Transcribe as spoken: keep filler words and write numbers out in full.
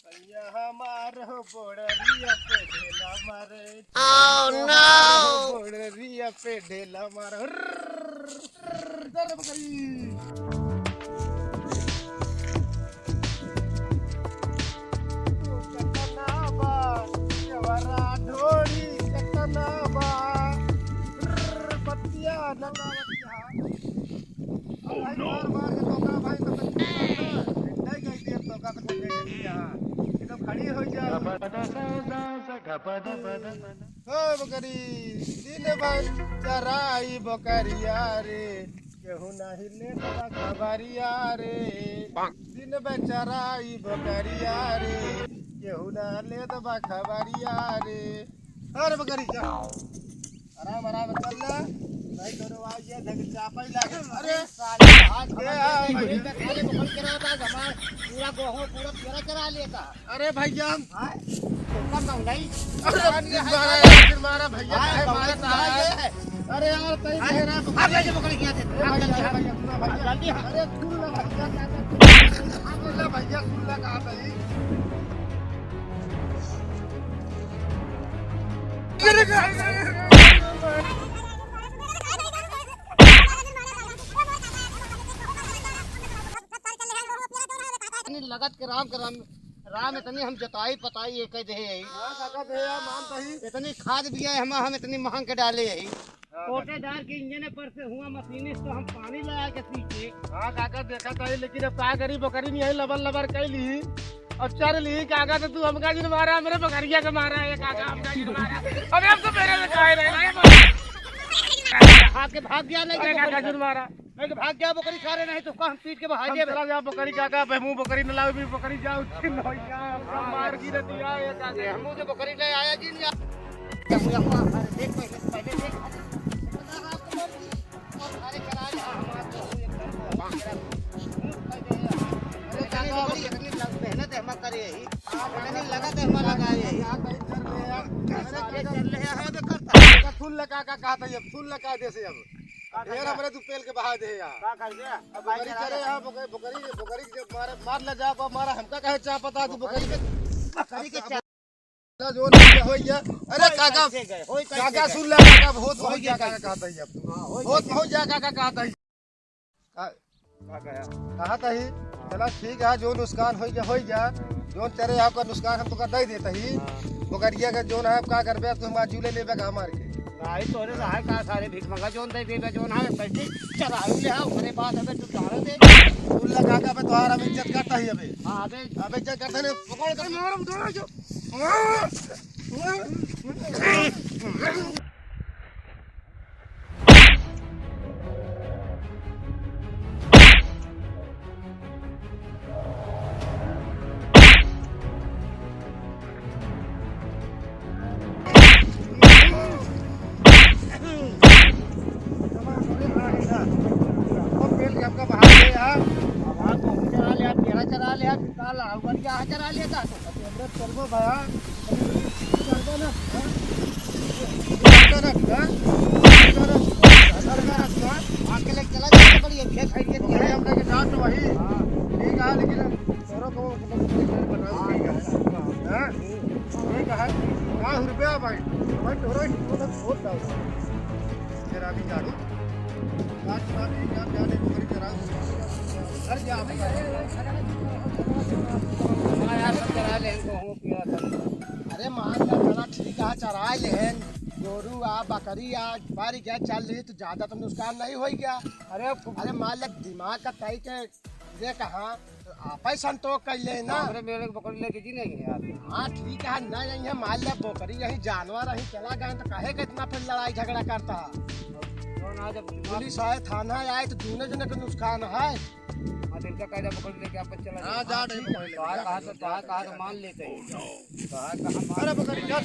भैया हमार हो बोड़रिया पे ढेला मारे। Oh, no! बोड़रिया पे ढेला मारे। हुर्र, हुर्र, दर बकरी। कतना बा, केवरा ढोरी कतना बा। हुर्र, बतिया नगावतिया। Oh, no! मार, मार के धोखा भाई, तो कुछ नहीं करता। नहीं गई थी अब धोखा, तो कुछ नहीं किया। ये तो खड़ी हो जा। ओ बकरी, दिन भर चराई बकरिया रे, केहू नाही लेत बा खबरिया रे। दिन भर चराई बकरिया रे, केहू ना लेत बा खबरिया रे। अरे बकरी जा। आराम, आराम से चल ले। नहीं तो रे, आज ये धक चापा ही लागे। अरे, साले, आज के हमारे आ, बकरी का खाली बकरी चराता, हमार पूरा गेहूं, पूरा तेरा चरा लेता। अरे भैया, हम हाँ? तो कम ना नहीं। अरे, मारा, फिर मारा भैया, हाँ, है, तो मारा मारा है। है। अरे यार, तई हाँ? कह रहा है, अब ले जा बकरी किया थे। अरे भैया, भैया, सुना भैया। जल्दी हाँ। अरे, सुन ना भैया, क्या, क्या, क्या, सुन ना भैया, सुन ना कहा था ये। इतनी लगत के राम के राम, राम इतनी हम जताई पताई ये कह दे है। हाँ, काका दे यार, मान सही। इतनी खाद भी है हम, हम इतनी महंग के डाले है। हाँ, कोटेदार के इंजन पर से हुआ मशीनिस्ट तो हम पानी लगा के सींचे। हाँ, काका देखा था, लेकिन अब का करी, बकरी नहीं है, लबर लबर कह ली। अब चल ली, काका तो तू हमका जिन मारा, मेरे बकरिया के मारा है, काका हमका जिन मारा। अबे हम तो मेरे में काहे रहे, नहीं मारा। हाथ के भाग गया, नहीं अरे तो काका जिन मारा। नहीं तो भाग गया बकरी सारे, नहीं तो हम पीट के बहा हम देबे। चला जा बकरी काका, बहमू बकरी न लावे, भी बकरी जाओ, उठी न होई का, हमका मार गिरती आए काका। ये हमू जो बकरी ले आया जिन जा। अरे देख पहले, पहले देख। अरे चला जा, हमार तो एकदम अरे काका, बकरी इतनी लग-, मेहनत है हमार करे यही। इतनी लगत है हमार लगा यही। अरे चल ले आ, बे करता। फूल लगा का कहता ये, फूल लगा दे से अब। ढेर हमरे तू पेल के बहा दे यार। का कर गया? अब बकरी चरे यहाँ, बकरी, बकरी, बकरी के मारे, मार ले जा, बा मारा, हमका कहे चाह पता तू बकरी के। बकरी के चल। जो नहीं होई गया। अरे होई काका, कैसे गए? होई कैसे काका गए? सुन ले काका, बहुत होई बहुत गया जाएगा कैसे? काका कहता है अब। हाँ, होई बहुत कैसे? बहुत जाएगा काका कहता है। का, का कहा? कहा था ही? चला ठीक है, जो नुकसान होई गया, होई गया। जो चरे आपका नुकसान हम तो कर दे देता ही। हाँ। बकरिया का जो ना है, का करबे, अब तो हम आज जूले लेबे का मार के। भाई, तोरे रहा का सारे भीख मंगा, जोन दे देबे, जोन है, बैठी, चराई ले आओ, ओकरे बाद अबे तू जाने दे। उल्ला काका, अबे तोहार हम इज्जत करता ही अबे। हाँ, अबे। अबे इज्जत करता नहीं, पकड़ कर मार, उठा जो। अब पेल के हमका बाहर ले आ। अब हाँ, तो चरा ले, तेरा चरा ले, फिर काल आऊंगा, क्या चरा लेता? अरे चलबो भया, चलबो ना, हाँ? चलबो ना, हाँ? चलबो ना, हाँ? आके लेके चला जाए, बड़ी एक खेत है, ये तो भाई, हमने के डांट वही। हाँ। ठीक है, लेकिन तोरो को मतलब बनाओ, ठीक है। हाँ? ठीक है। पाँच रुपया भाई, भाई, तोरा ही मतलब बहुत डाल। तेरा भी झाड़ू। अरे मान ला, चला ठीक है, चराय लेहेन, गोरू आ, बकरी आ, बारी गया, चल रही, तो ज्यादा तो नुकसान नहीं होई गया। अरे, अरे मान ला, दिमाग का तई के ये कहा, तो आपै संतोष कर ले ना। हमरे मेरे के बकरी लेके जी नहीं है यार। हाँ, ठीक है, ना यही है, मान ले बकरी यही जानवर यही चला गए तो काहे के इतना फिर लड़ाई झगड़ा करता है? कौन आ जब पुलिस आए, थाना आए तो दूने जने के नुकसान है। हाँ, तो इनका कायदा बकरी लेके आप चला हाँ, जाओ। जा, हाँ, नहीं ठीक है। बकरी लेके बाहर जा। कहा तो, बाहर कहा तो मान लेते हैं। बाहर कहा मान अरे बकरी जा।